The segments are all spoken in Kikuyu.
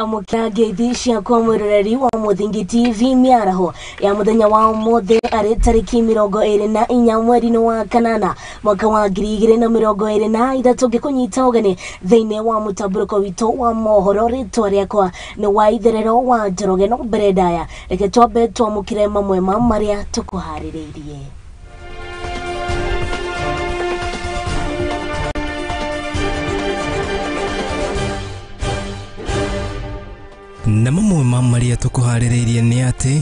Amũkĩra ngeithi ciakwa mwĩroreri wa Mũthingi TV mĩaraho ya mũthenya wa ũmũthĩ arĩ tarĩki 24 mweri-inĩ wa kanana mwaka wa 2023, ngĩkũnyita ũgeni thĩinĩ wa mũtambũrũko witũ wa mohoro. Rĩtwa rĩakwa nĩ wa itherero wa Njoroge, no mbere ndaya reke twambe twamũkĩre mamwe ma marĩa tũkũharĩrĩirie. Na mamwe ma marĩa tũkũharĩrĩirie nĩ atĩ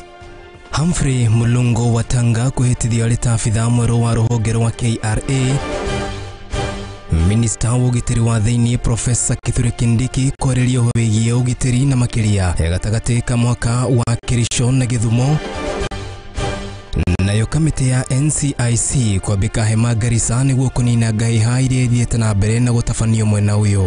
Humphrey Mulungo wa Tanga kwĩhĩtithio arĩ ta abithaa mwerũ wa rũhonge rwa KRA. Minista wa ũgitĩri wa thĩinĩ Profesa Kithure Kindiki kwarĩria ũhoro wĩgiĩ ũgitĩri na makĩria gatagatĩ ka mwaka wa Kericho na Gĩthumo. Nayo kamĩtĩ ya NCIC kwambĩka hema Garissa nĩguo kũnina ngahĩha iria ithiĩte na mbere na gũtabanio mwena ũyũ.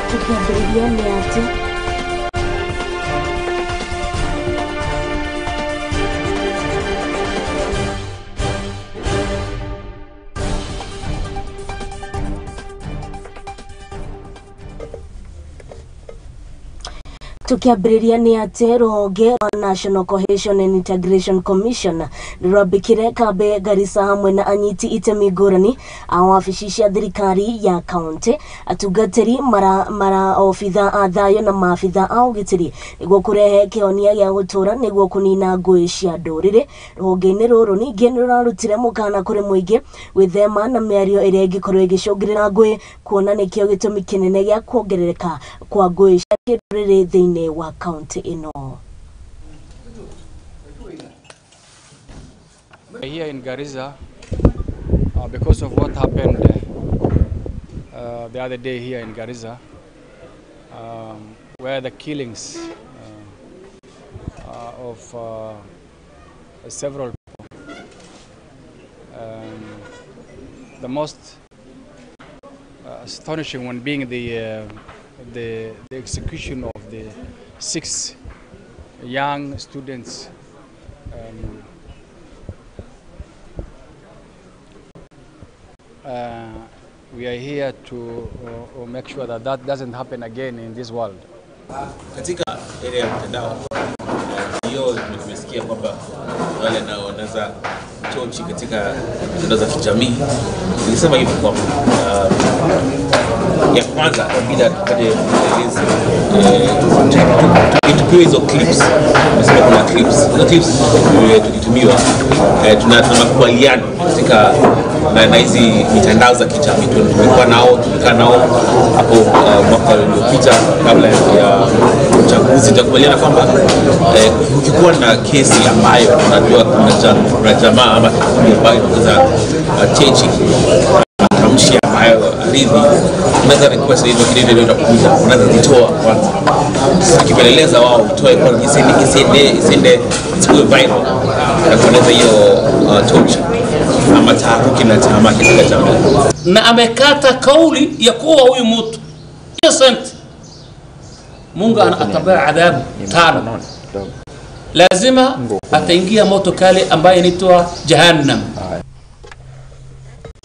Tukĩambĩrĩria nĩ atĩ Tukiambĩrĩria nĩ atĩ rũhonge rwa National Cohesion and Integration Commission nĩrwambĩkire kambĩ Garissa hamwe na anyiti itemi ngũrani a wabici cia thirikari ya kaunti, atungatĩri mara obitha a thayũ na maabitha a ũgitĩri nĩguo kũrehe kĩhonia gĩa gũtũũra nĩguo kũnina ngũĩ cia ndũrĩrĩ. Rũhonge-inĩ rũrũ ningĩ nĩrũrarutire mũkana kũrĩ mũingĩ gwĩthema na mĩario ĩrĩa ĩngĩkorwo ĩgĩcũngĩrĩra ngũĩ, kuona nĩkĩo gĩtũmi kĩnene gĩa kuongerereka kwa ngũĩ cia kĩndũrĩrĩ thĩinĩ wa kaunti ĩno. Here in Garissa, because of what happened the other day here in Garissa, where the killings of several people, the most astonishing one being the execution of the 6 young students we are here to make sure that that doesn't happen again in this world. Katika area ya mtandao hiyo tumesikia kwamba wale wanaoanza chochi katika mitandao za kijamii, nilisema hivi kwamba ya kwanza bila tupate maelezo, tukipewa hizo clips, tunasema kuna clips, hizo clips tukitumiwa, tuna makubaliano katika na hizi mitandao za kijamii. Tumekuwa nao, tulikaa nao hapo mwaka uliopita kabla ya uchaguzi, tukakubaliana kwamba ukikuwa na kesi ambayo unajua kuna jamaa ama kikundi ambayo inaweza chechi matamshi ambayo ardhi, unaweza request hizo kile ndio utakuja, unaweza zitoa kwanza. Sasa kipeleleza wao utoe kwanza, isiende isikuwe viral na kueneza hiyo torch ama taharuki na tahamaki katika jamii. Na amekata kauli ya kuwa huyu mtu innocent, Mungu atabaa adhabu tano, lazima ataingia moto kali ambaye inaitwa Jahannam.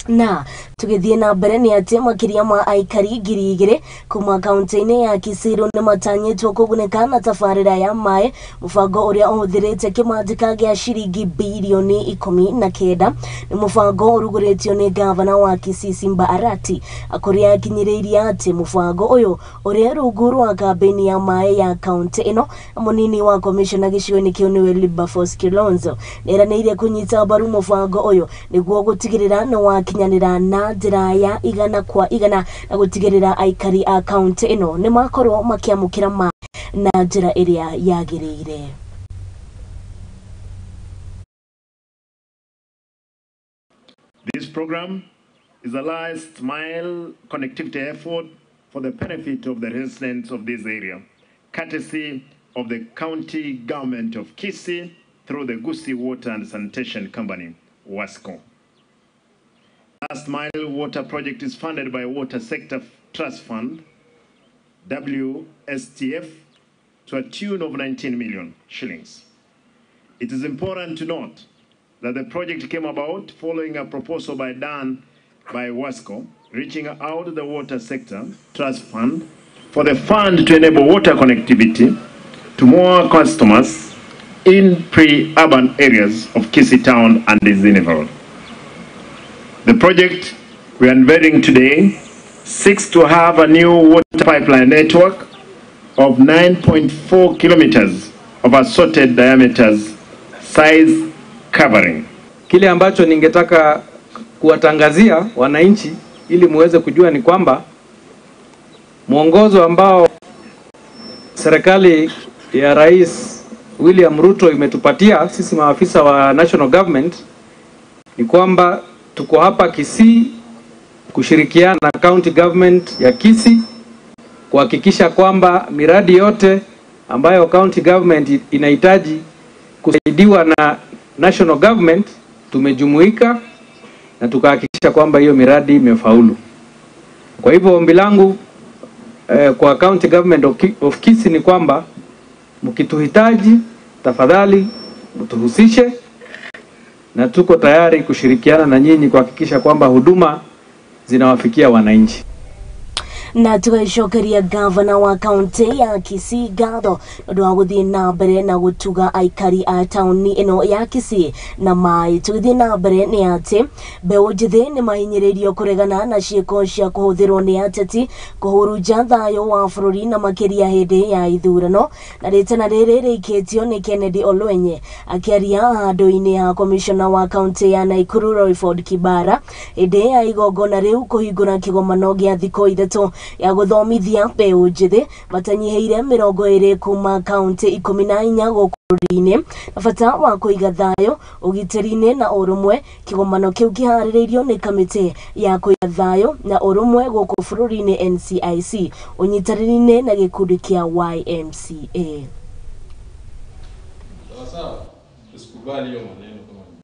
Na tugithie na mbere ni atĩ makĩria ma aikari 2,000 kuma kaunti-inĩ ya Kisii nĩ matanyĩtwo kũgunĩka na tabarĩra ya maĩ, mũbango ũrĩa ũhũthĩrĩte kĩmanjĩka gĩa ciringi bilioni 19. Nĩ mũbango ũrugũrĩtio nĩ gavana wa Kisii Simba Arati, kũrĩa akinyĩrĩirie atĩ mũbango ũyũ ũrĩa rungu rwa kambĩini ya maĩ ya kaunti ĩno. Mũnini wa komishona gĩcigo-inĩ kĩu nĩwe Wilberforce Kilonzo nĩeranĩire kũnyita mbaru mũbango ũyũ nĩguo gũtigĩrĩra nĩ wakinyanĩra na njĩra ya 100 kwa 100 na gũtigĩrĩra aikari a kaunti ĩno nĩ makorwo makĩamũkĩra maĩ na njĩra ĩrĩa yagĩrĩire. This program is a last mile connectivity effort for the benefit of the residents of this area, courtesy of the county government of Kisii through the Gusii Water and Sanitation Company, WASCO. Last Mile Water Project is funded by Water Sector Trust Fund, WSTF, to a tune of 19 million shillings. It is important to note that the project came about following a proposal by done by WASCO, reaching out to the Water Sector Trust Fund for the fund to enable water connectivity to more customers in pre-urban areas of Kisii town and its environs. The project we are unveiling today seeks to have a new water pipeline network of 9.4 kilometers of assorted diameters, size covering. Kile ambacho ningetaka kuwatangazia wananchi ili muweze kujua ni kwamba mwongozo ambao serikali ya Rais William Ruto imetupatia sisi maafisa wa national government ni kwamba tuko hapa Kisii kushirikiana na county government ya Kisii kuhakikisha kwamba miradi yote ambayo county government inahitaji kusaidiwa na national government tumejumuika na tukahakikisha kwamba hiyo miradi imefaulu. Kwa hivyo ombi langu kwa county government of Kisii ni kwamba mkituhitaji tafadhali mtuhusishe, na tuko tayari kushirikiana na nyinyi kuhakikisha kwamba huduma zinawafikia wananchi. Na tugacokeria gavana wa kaunti ya Kisii ngatho nĩ ũndũ wa gũthiĩ na mbere na gũtuga aikari a taũni ĩno ya Kisii na maĩ. Tũgĩthiĩ na mbere nĩ atĩ mbeũ njĩthĩ nĩ mahinyĩrĩirio kũregana na ciĩko cia kũhũthĩrwo nĩ ateti kũhurunja thayũ wa bũrũri na makĩria hĩndĩ ya ithurano. Na rĩtana rĩrĩ rĩikĩtio nĩ Kennedy Olwenye akĩaria handũ-inĩ ha komishona wa kaunti ya Nakuru Royford Kibara hĩndĩ ya igongona rĩu kũhingũra kĩgomano gĩa thikũ 3 ya gũthomithia mbeũ njĩthĩ matanyihĩire 20 kuma kaunti 14 gũkũ bũrũri-inĩ na bata wa kũiga thayũ ũgitĩri-inĩ na ũrũmwe. Kĩgomano kĩu kĩharĩrĩirio nĩ kamĩtĩ ya kũiga thayũ na ũrũmwe gũkũ bũrũri-inĩ NCIC ũnyitanĩri-inĩ na gĩkundi kĩa YMCA.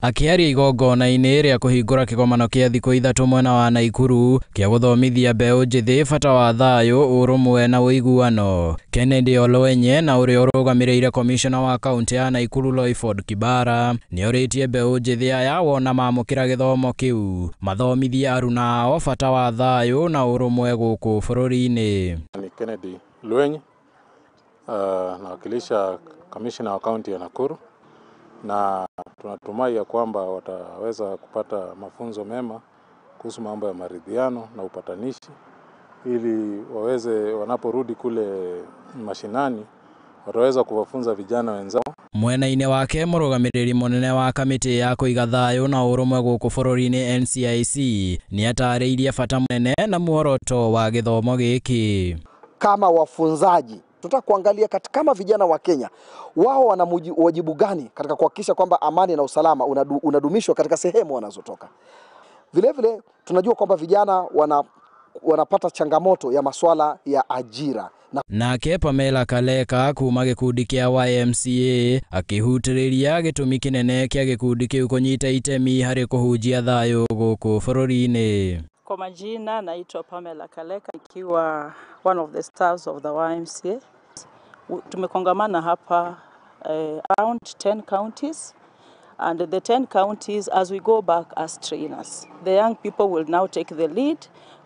Akĩaria igongona-inĩ rĩa kũhingũra kĩgomano kĩa thikũ 3 mwena wa Nakuru kĩa gũthomithia mbeũ njĩthĩ bata wa thayũ, ũrũmwe na ũiguano, Kennedy Olwenye na ũrĩa ũrũgamĩrĩire komishona wa kaunti ya Nakuru Royford Kibara nĩorĩtie mbeũ njĩthĩ aya wona mamũkĩra gĩthomo kĩu mathomithie aruna ao bata wa thayũ na ũrũmwe gũkũ bũrũri-inĩ. Ni Kennedy Olwenye, nawakilisha kamishna wa kaunti ya Nakuru, na tunatumai ya kwamba wataweza kupata mafunzo mema kuhusu mambo ya maridhiano na upatanishi, ili waweze wanaporudi kule mashinani wataweza kuwafunza vijana wenzao. Mwena-inĩ wake mũrũgamĩrĩri mũnene wa kamĩtĩ ya kũiga thayũ na ũrũmwe gũkũ bũrũri-inĩ NCIC nĩatarĩirie bata mũnene na muoroto wa gĩthomo gĩkĩ. Kama wafunzaji tunataka kuangalia kama vijana wa Kenya wao wana wajibu gani katika kuhakikisha kwamba amani na usalama unadumishwa katika sehemu wanazotoka. Vile vile tunajua kwamba vijana wanapata changamoto ya masuala ya ajira. Nake Pamela Kaleka kuma gĩkundi kĩa YMCA akĩhutĩrĩria gĩtũmi kĩnene kĩa gĩkundi kĩu kũnyita itemi harĩ kũhunjia thayũ gũkũ bũrũri-inĩ. Kwa majina naitwa Pamela Kaleka, ikiwa one of the stars of the YMCA. Tumekongamana hapa around 10 counties, and the 10 counties, as we go back as trainers, the young people will now take the lead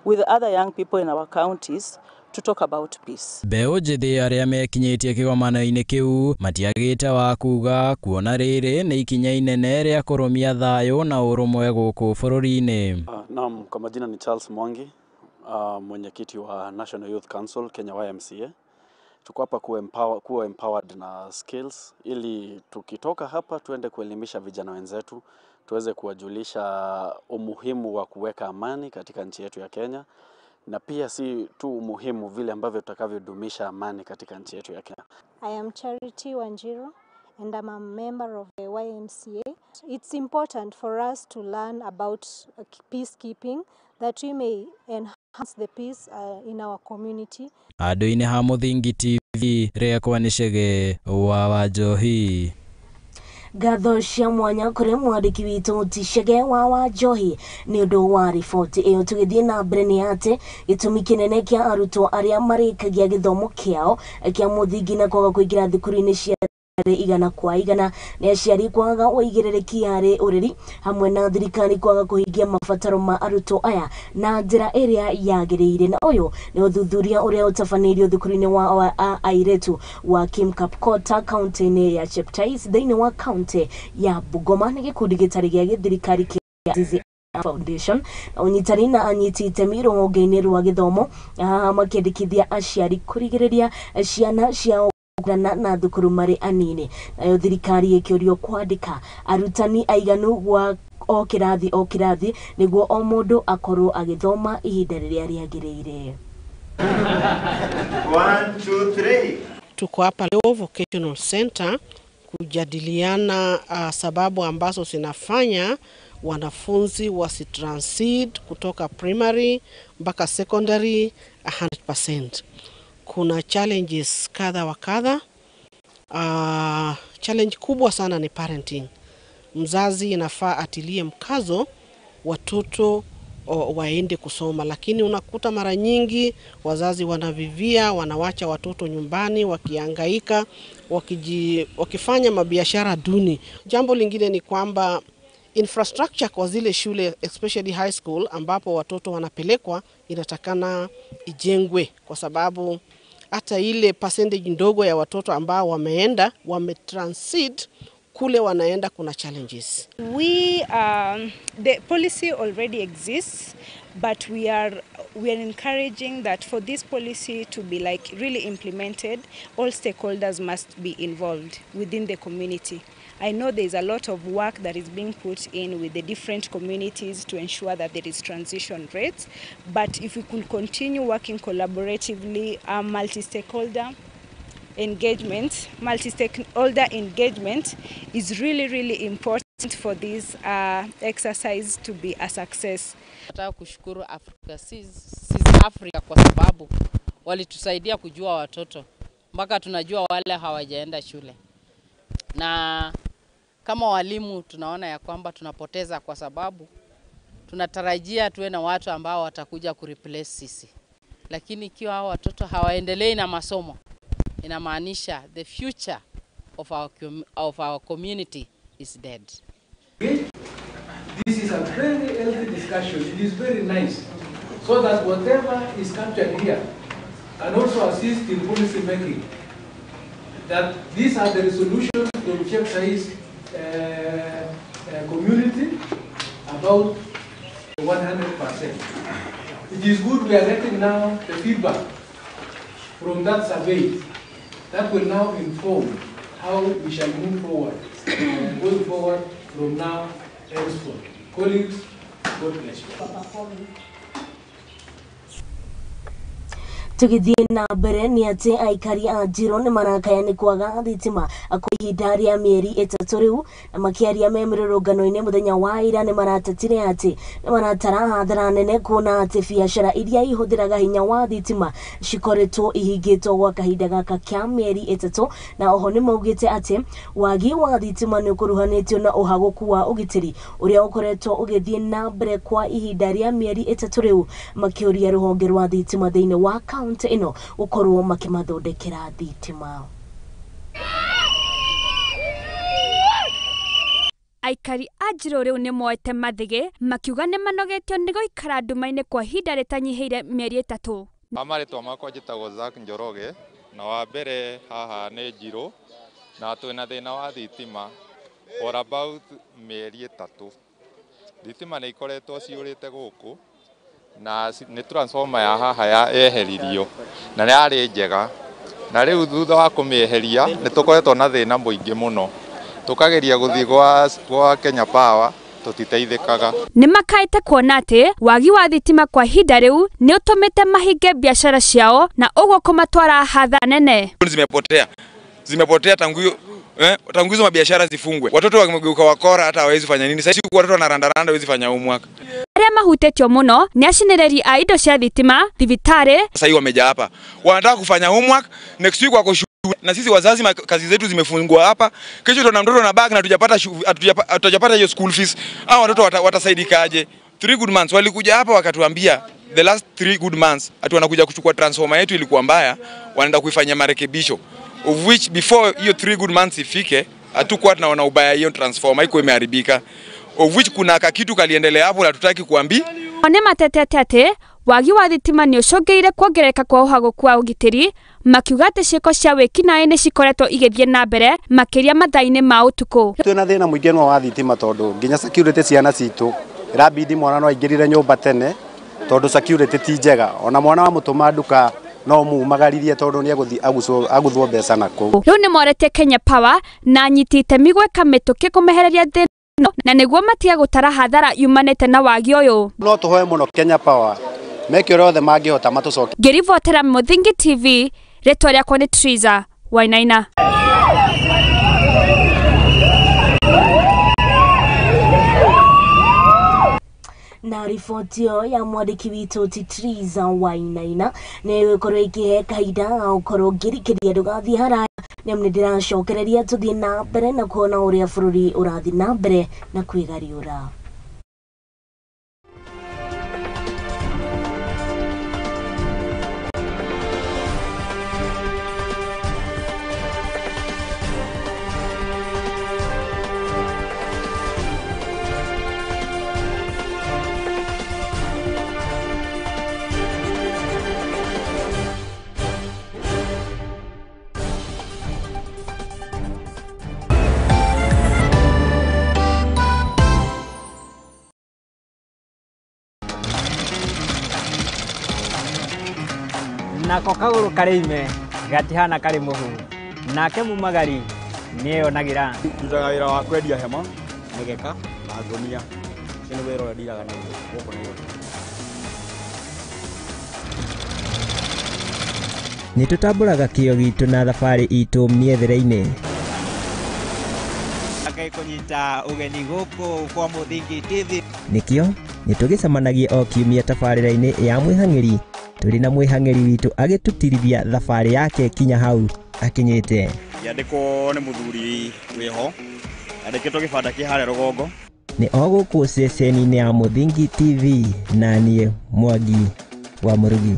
with other young people in our counties to talk about peace. Mbeũ njĩthĩ arĩa mekinyĩtie kĩgomano-inĩ kĩu matiagĩte wa kuga kuona rĩrĩ nĩ ikinya inene rĩa kũrũmia thayũ na ũrũmwe gũkũ bũrũri-inĩ. Naam, kwa majina ni Charles Mwangi, mwenyekiti wa National Youth Council Kenya YMCA. Tuko hapa kuwa empowered na skills ili tukitoka hapa tuende kuelimisha vijana wenzetu, tuweze kuwajulisha umuhimu wa kuweka amani katika nchi yetu ya Kenya, na pia si tu umuhimu vile ambavyo tutakavyodumisha amani katika nchi yetu ya Kenya. I am Charity Wanjiru and I'm a member of the YMCA. It's important for us to learn about peacekeeping that we may enhance the peace in our community. Andũ-inĩ ha Mũthingi TV rĩakwa nĩ Chege wa Wanjohi. Ngatho cia mwanya kũrĩ mwandĩki witũ Chege wa Wanjohi nĩ ũndũ wa riboti ĩyo. Tũgĩthiĩ na mbere nĩ atĩ gĩtũmi kĩnene kĩa arutwo arĩa marĩkagia gĩthomo kĩao kĩa mũthingi na kwaga kũingĩra thukuru-inĩ cia igana kwa igana nĩ aciari kwaga ũigĩrĩrĩki harĩ ũreri hamwe na thirikari kwaga kũhingia mabataro ma arutwo aya na njĩra ĩrĩa yagĩrĩire. Na ũyũ nĩ ũthuthuria ũrĩa ũtabanĩirio thukuru-inĩ wa airĩtu wa Kim Kapkota kaunti-inĩ ya Cheptais thĩinĩ wa kaunti ya Bungoma nĩ gĩkundi gĩtarĩ gĩa gĩthirikari kĩa Zizi Foundation na ũnyitani na anyiti itemi rũhonge-inĩ rwa gĩthomo haha makĩendekithia aciari kũrigĩrĩria ciana ciao na thukuru marĩ anini. Nayo thirikari ĩkĩũrio kwandĩka arutani aiganu gwa o kĩrathi nĩguo o mũndũ akorwo agĩthoma ihinda rĩrĩa rĩagĩrĩire. 1 2 3. Tuko hapa leo Vocational Center kujadiliana sababu ambazo zinafanya wanafunzi wasitransit kutoka primary mpaka secondary 100%. Kuna challenges kadha wa kadha. Challenge kubwa sana ni parenting. Mzazi inafaa atilie mkazo watoto waende kusoma, lakini unakuta mara nyingi wazazi wanavivia, wanawacha watoto nyumbani wakihangaika, wakifanya mabiashara duni. Jambo lingine ni kwamba Infrastructure kwa zile shule especially high school ambapo watoto wanapelekwa inatakana ijengwe, kwa sababu hata ile percentage ndogo ya watoto ambao wameenda wametransit kule wanaenda kuna challenges. The policy already exists, but we are encouraging that for this policy to be like really implemented, all stakeholders must be involved within the community. I know there is a lot of work that is being put in with the different communities to ensure that there is transition rates, but if we could continue working collaboratively, multi-stakeholder engagement is really, really important for this exercise to be a success. Nataka kushukuru Africa Seas Africa kwa sababu walitusaidia kujua watoto mpaka tunajua wale hawajaenda shule. Na kama walimu tunaona ya kwamba tunapoteza kwa sababu tunatarajia tuwe na watu ambao watakuja kureplace sisi. Lakini ikiwa hao watoto hawaendelei na masomo, inamaanisha the future of our community is dead. This is a very healthy discussion. It is very nice, so that whatever is captured here can also assist in policy making. That these are the resolutions to Cheptais community about 100%. It is good we are getting now the feedback from that survey that will now inform how we shall move forward, going forward from now henceforth. Colleagues, God bless you. Tugithie na mbere ni ati aikari a Njiro ni marakaya ni kwaga thitima kwa ihinda ria mieri 3 riu, na makiaria me mirurungano-ini muthenya wa ira ni maratetire ati ni maratara hathara nene kuona ati biacara iria ihuthiraga hinya wa thitima cikoretwo ihingitwo gwa kahinda gaka kia mieri 3, na oho ni maugite ati wagi wa thitima ni ukuruhanitio na uhaguku wa ugitiri uria ukoretwo ugithie na mbere kwa ihinda ria mieri 3 riu, makiuria ruhonge rwa thitima thiini wa kaunti ino gukorwo makimathondekera thitima. Aikari a Njiro riu ni moete mathige makiuga ni manogetio ni guikara nduma-ini kwa ihinda ritanyihire mieri 3. Marĩtwa makwa njĩtagwo Zack Njoroge, na wa mbere haha nĩ Njiro, na twĩna thĩna wa thitima for about mĩeri 3. Thitima nĩ ikoretwo ciũrĩte gũkũ, na nĩ transformer ya haha ya eheririo na yarĩ njega, na rĩu thutha wa kũmĩeheria nĩ tũkoretwo na thĩna mũingĩ mũno, tũkageria gũthiĩ gwa Kenya Power tũtiteithĩkaga. Nĩ makaĩte kuona atĩ wagi wa thitima kwa ihinda rĩu nĩ ũtũmĩte mahinge biacara ciao na ũguo kũmatwara hathara nene. Zimepotea tangu hiyo tangu hizo mabiashara zifungwe, watoto wamegeuka wakora, hata hawezi fanya nini. Sasa watoto wanarandaranda, hawezi fanya homework. Arĩa mahutĩtio mũno nĩ acinĩrĩri a indo cia thitima, thibitarĩ. Sasa hivi wamejaa hapa, wanataka kufanya homework next week wako shule, na sisi wazazi kazi zetu zimefungwa hapa. Kesho tuna mtoto na bag na hatujapata hiyo school fees. Hao watoto watasaidikaje? 3 good months walikuja hapa wakatuambia the last 3 good months ati wanakuja kuchukua transformer yetu ilikuwa mbaya, wanaenda kuifanyia marekebisho, of which before hiyo 3 good months ifike hatukuwa tunaona ubaya hiyo transformer iko imeharibika, of which kuna kakitu kaliendelea hapo na tutaki kuambi. One matetete ati wagi wa thitima ni ucũngĩrĩire kuongerereka kwa ũhagũku wa ũgitĩri, makiuga atĩ ciĩko cia wĩkinaĩ nĩ cikoretwo igĩthiĩ na mbere makĩria mathaa-inĩ ma ũtukũ. Twĩna thĩna mũingĩ mũno wa thitima tondũ nginya security ciana citũ ĩrabidi mwana no aingĩrire nyũmba tene tondũ security ti njega, ona mwana wa mũtũma nduka no mumagaririe tondu ni aguthi aguthwo mbeca na kuu. Riu ni moretie Kenya Power na anyiti itemi gwika mituki kumehereria thina na niguo matige gutara hathara yumanite na wagi uyu. No tuhoe muno Kenya Power meke uria othe mangihota matucoke. Ngiribotera Muthingi TV, ritwa riakwa ni Triza Wainaina. Na riboti ĩyo ya mwandĩki witũ ti Triza Wainaina nĩ ĩgũkorwo ĩkĩhe kahinda ga gũkorwo ngĩrikĩria ndũgathiĩ haraya nĩamu nĩ ndĩracokereria tũthiĩ na mbere na kuona ũrĩa bũrũri ũrathiĩ na mbere na kwĩgariũra. Nako kagũrũ karĩ ime gatihana karĩ mũhu, nake mumagari nĩeyonagĩra. Ndutaga wĩra wa kwendia hema, mĩgeka na ngũnia. Ũcio nĩ wĩra ũrĩa ndiraga naguo gũkũ Nairobi. Nĩ tũtambũraga kĩo gitũ na thabarĩ itũ mĩethere-inĩ. Ngai kũnyita ũgeni gũkũ kwa Mũthingi TV. Nĩkĩo nĩ tũgĩcemanagia o kiumia tabarĩra-inĩ ya mwĩhang'ĩri, tũrĩ na mwĩhang'ĩri witũ agĩtũtirithia thabarĩ yake kinya hau akinyĩte. Ngĩandĩkwo nĩ mũthuri wĩho, andĩkĩtwo gĩbanda kĩ harĩa rũgongo. Nĩ o gũkũ ceceni-inĩ ya Mũthingi TV, na niĩ Mwangi wa Mũrugi.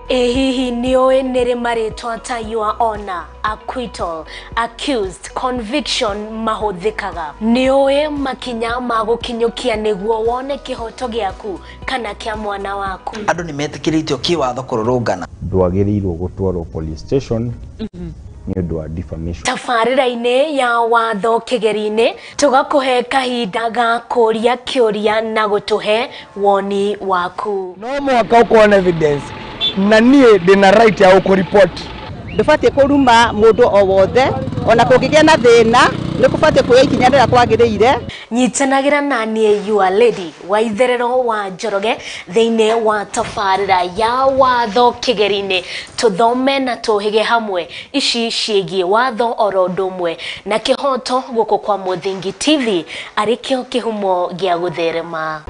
Ĩ hihi nĩũĩ nĩrĩ marĩtwa ta your honor, acquittal, accused, conviction mahũthĩkaga? Nĩũĩ makinya ma gũkinyũkia nĩguo wone kĩhoto gĩaku kana kĩa mwana waku? Andũ nĩ metĩkĩrĩtio kĩwatho kũrũrũngana. Ndwagĩrĩirwo gũtwarwo police station nĩ ũndũ wa defamation. Tabarĩra-inĩ ya watho kĩgeri-inĩ tũgakũhe kahinda ga kũria kĩũria na gũtũhe woni waku. No mũhaka ũkorwo na evidence na niĩ ndĩna right ya gũkũripoti. Ndũbatiĩ kũruma mũndũ o wothe, ona kũngĩgĩa na thĩna nĩ kũbatiĩ kuoya ikinya rĩrĩa kwagĩrĩire. Nyitanagĩra na niĩ your lady wa itherero wa Njoroge thĩinĩ wa tabarĩra ya watho kĩgeri-inĩ, tũthome na tũhĩge hamwe ici ciĩgiĩ watho oro ũndũ ũmwe na kĩhoto gũkũ kwa Mũthingi TV arĩ kĩo kĩhumo gĩa gũtherema.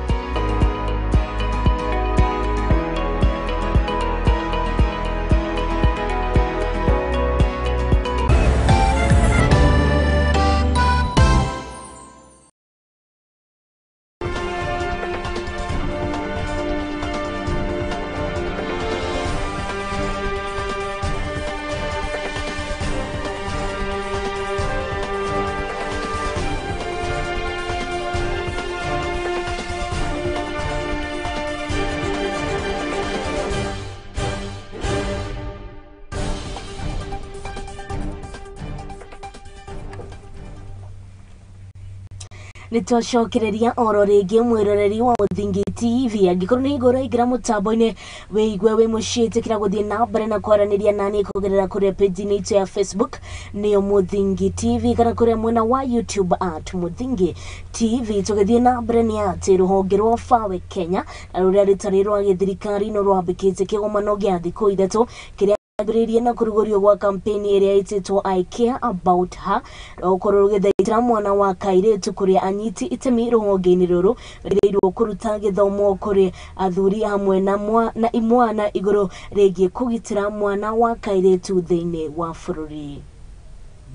Nĩtwacokereria oro rĩngĩ mwĩroreri wa Mũthingi TV. Angĩkorwo nĩ hingo ũraingĩra mũtambo-inĩ wĩigue wĩ mũciĩ, ĩtĩkĩra gũthiĩ na mbere na kwaranĩria naniĩ kũgerera kũrĩa page-inĩ itũ ya Facebook nĩyo Mũthingi TV, kana kũrĩa mwena wa YouTube at Mũthingi TV. Tũgĩthiĩ na mbere nĩ atĩ rũhonge rwa FAWE Kenya rũrĩa rũtarĩ rwa gĩthirikari no rwambĩkĩte kĩgomano gĩa thikũ ithatũ kĩrĩa ambĩrĩirie na kũrugũrio gwa kampeni ĩrĩa ĩtĩtwo I Care About Her, rũgũkorwo rũgĩthaitĩra mwana wa kairĩtu kũrĩa anyiti itemi rũhonge-inĩ rũrũ rĩrĩirwo kũruta gĩthomo kũrĩ athuri hamwe na imwana igũrũ rĩgiĩ kũgitĩra mwana wa kairĩtu thĩinĩ wa bũrũri.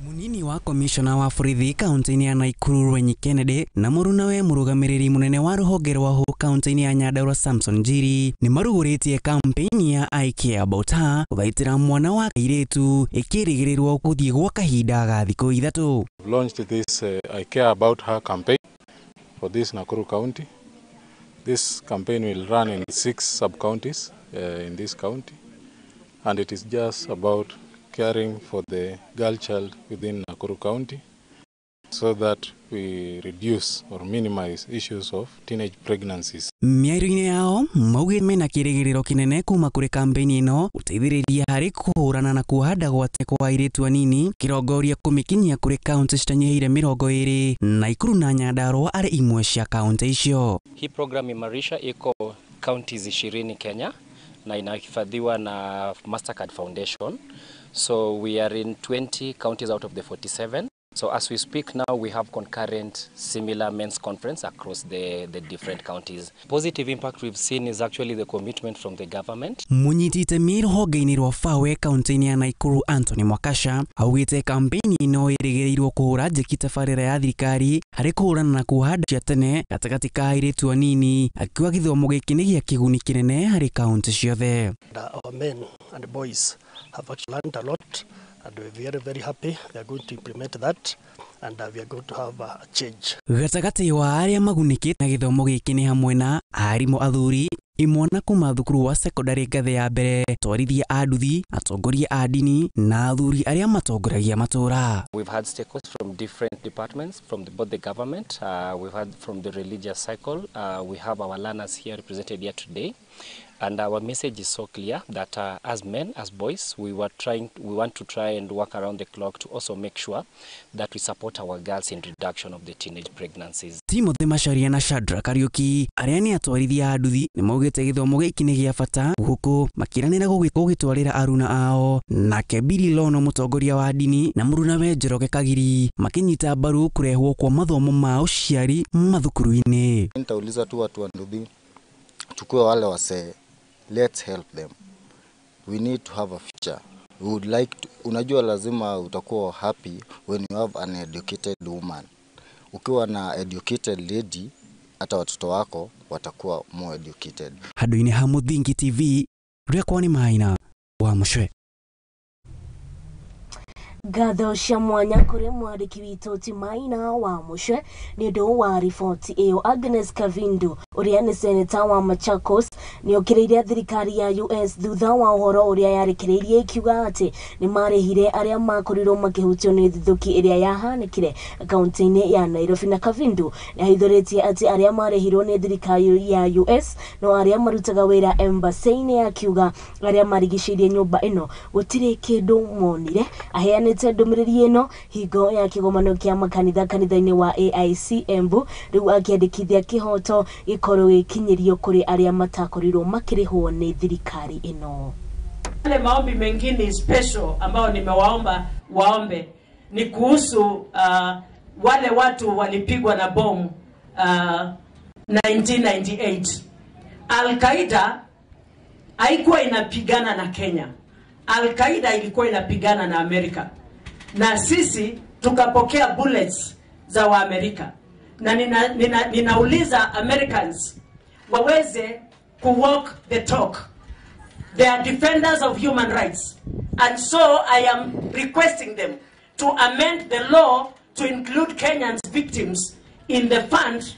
Munini wa komishona wa borithi kaunti-inĩ ya Nakuru Rwenyi Kennedy na mũrunawe mũrũgamĩrĩri mũnene wa rũhonge rwa HO kaunti-inĩ ya Nyandarua Samson Njiri nĩ marugũrĩtie kampeni ya I Care About Her gũthaitĩra mwana wa kairĩtu ĩkĩrĩgĩrĩrwo gũthiĩ gwa kahinda ga thikũ ithatũ. Launched this I Care About Her campaign for this Nakuru County. This campaign will run in 6 sub-counties in this county, and it is just about caring for the girl child within Nakuru County so that we reduce or minimize issues of teenage pregnancies. Mĩario-inĩ yao maugĩte mena kĩrĩgĩrĩro kĩnene kuma kũrĩ kampeni ĩno gũteithĩrĩria harĩ kũhũrana na kuoha gwate kwa airĩtu anini kĩrongoria kũmĩkinyia kũrĩ kaunti citanyihĩire 20 Nakuru na Nyandarua arĩ imwe cia kaunti icio. Hii program Imarisha iko counties 20 Kenya na inahifadhiwa na Mastercard Foundation. So we are in 20 counties out of the 47. So as we speak now, we have concurrent similar men's conference across the different counties. Positive impact we've seen is actually the commitment from the government. Mũnyiti itemi rũhonge-inĩ rwa FAWE kaunti-inĩ ya Nakuru Anthony Mwakasha augĩte kampeni ĩno ĩrĩgĩrĩirwo kũhũra njeki tabarĩra ya thirikari harĩ kũhũrana na kuoha nda cia tene gatagatĩ ka airĩtu anini, akiuga gĩthomo gĩkĩ nĩ gĩa kĩguni kĩnene harĩ kaunti ciothe. Our men and boys have actually learned a lot And we're very, very happy they are going to implement that, and we are going to have a change. Gatagatĩ wa arĩa magunĩkĩte na gĩthomo gĩkĩ nĩ hamwe na arimũ athuri, imwana kuma thukuru wa sekondari ngathĩ ya mbere, atwarithia a nduthi, atongoria a ndini na athuri arĩa matongoragia matũra. We've had stakeholders from different departments, from both the government, we've had from the religious cycle, we have our learners here represented here today. And our message is so clear that as men, as boys, we want to try and work around the clock to also make sure that we support our girls in reduction of the teenage pregnancies. Timothy Macharia na Shadrack Kariuki arĩa nĩ atwarithia a nduthi nĩ maugĩte gĩthomo gĩkĩ nĩ gĩa bata huku makiranĩra gũgĩtwarĩra aruna ao. Nake Billy Lono mũtongoria wa ndini na mũrunawe Njoroge Kagiri makinyita mbaru kũrehwo kwa mathomo ma ũciari mathukuru-inĩ. Nitauliza tu watu wa nduthi, chukue wale wasee, let's help them. We need to have a future. We would like to, unajua lazima utakuwa happy when you have an educated woman. Ukiwa na educated lady, hata watoto wako watakuwa more educated. Handũ-inĩ ha Mũthingi TV, rĩakwa nĩ Maina wa Mũcwe. Ngatho cia mwanya kũrĩ mwandĩki witũ ti Maina wa Mũcwe nĩ ũndũ wa riboti ĩyo. Agnes Kavindu ũrĩa nĩ seneta wa Machakos nĩ okĩrĩire thirikari ya US thutha wa ũhoro ũrĩa yarekereirie ikiuga atĩ nĩ marĩhire arĩa makorirwo makĩhutio nĩ thithũki ĩrĩa yahanĩkire kaunti-inĩ ya Nairobi. Na Kavindu nĩ ahithũrĩtie atĩ arĩa marĩhirwo nĩ thirikari ya US no arĩa marutaga wĩra embassy-inĩ, akiuga arĩa marigicĩirie nyũmba ĩno gũtirĩ kĩndũ monire. Aheanĩte ndũmĩrĩri ĩno hingo ya kĩgomano kĩa makanitha kanitha-inĩ wa AIC Embu, rĩu akĩandĩkithia kĩhoto gĩkorwo gĩkinyĩrio kũrĩ arĩa matakorirwo makĩrĩhwo nĩ thirikari ĩno. Yale maombi mengine special ambao nimewaomba waombe ni kuhusu wale watu walipigwa na bomu 1998. Al-Qaeda haikuwa inapigana na Kenya. Al-Qaeda ilikuwa inapigana na Amerika. Na sisi tukapokea bullets za wa Amerika. Na ninauliza Americans waweze ku walk the talk. They are defenders of human rights. And so I am requesting them to amend the law to include Kenyans victims in the fund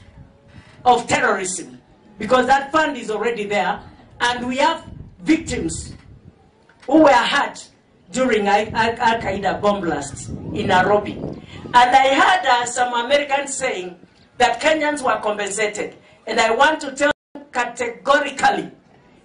of terrorism. Because that fund is already there, and we have victims who were hurt during Al-Qaeda bomb blasts in Nairobi. And I heard some Americans saying that Kenyans were compensated. And I want to tell them categorically,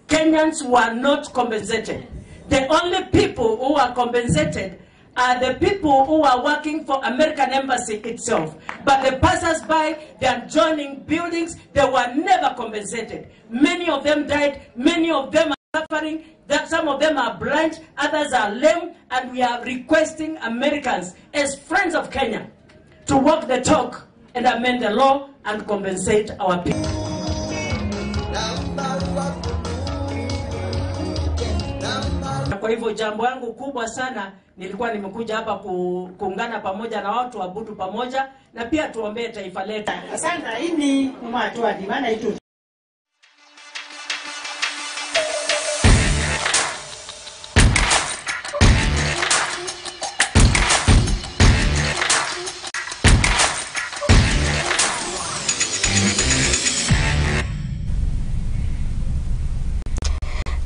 Kenyans were not compensated. The only people who are compensated are the people who are working for American embassy itself. But the passers-by, the adjoining buildings, they were never compensated. Many of them died, many of them are suffering, that some of them are blind, others are lame, and we are requesting Americans as friends of Kenya to walk the talk and amend the law and compensate our people. Kwa hivyo jambo yangu kubwa sana nilikuwa nimekuja hapa kuungana pamoja na watu abudu pamoja na pia tuombee taifa letu. Asante ini mwatu adimana itu.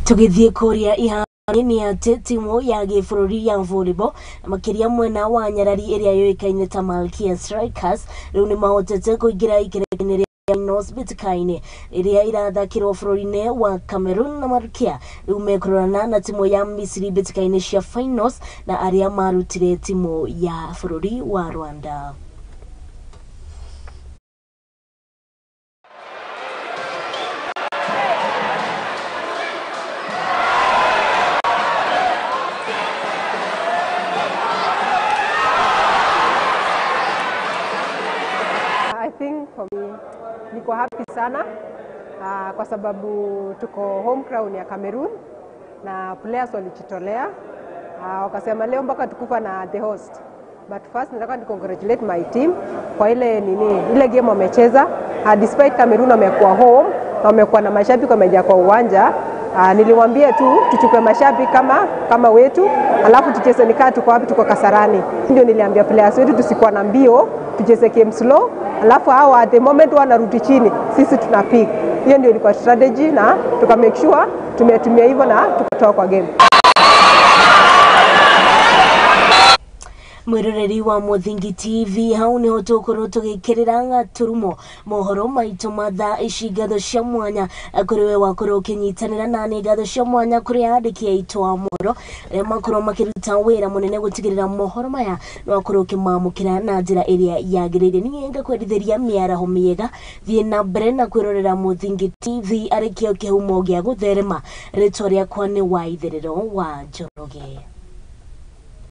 Tugithie kuria iha ni atĩ timu ya gĩbũrũri ya volleyball makĩria mwena wa nyarari ĩrĩa yũĩkaine ta Malkia Strikers rĩu nĩ mahotete kũingĩra ikereka-inĩ rĩa Finals mbĩtĩka-inĩ ĩrĩa irathakĩrwo bũrũri-inĩ wa Cameroon. Na Malkia rĩu mekũrorana na timu ya Misiri mbĩtĩka-inĩ cia finals na arĩa marutire timu ya bũrũri wa Rwanda. For me, niko happy sana kwa sababu tuko home crown ya Cameroon na players walijitolea, wakasema leo mpaka tukufa na the host. But first nataka ni congratulate my team kwa ile ile game wamecheza. Despite Cameroon wamekuwa home na wamekuwa na mashabiki wamejaa kwa uwanja, Niliwaambia tu tuchukue mashabiki kama wetu, alafu tucheze nikaa tuko wapi, tuko Kasarani. Ndio niliambia players wetu tusikuwa na mbio, tucheze game slow, alafu hawa at the moment wanarudi chini, sisi tuna pick. Hiyo ndio ilikuwa strategy na tuka make sure tumetumia hivyo na tukatoa kwa game. Mwiroreri wa Muthingi TV, hau niho tukorwo tugikirira gaturumo mohoro maitu ma thaa ici. Ngatho cia mwanya kuri we wakorwo ukinyitanira nani, ngatho cia mwanya kuri andiki aitu a mohoro aria makorwo makiruta wira munene gutigirira mohoro maya no akorwo ukimamukira na njira iria yagiriire. Niĩ ngakwendithĩria mĩaraho mĩega, thiĩ na mbere na kwĩrorera Muthingi TV arĩ kĩo kĩhumo gĩa gũtherema. Rĩtwa rĩakwa nĩ Waitherero wa Njoroge.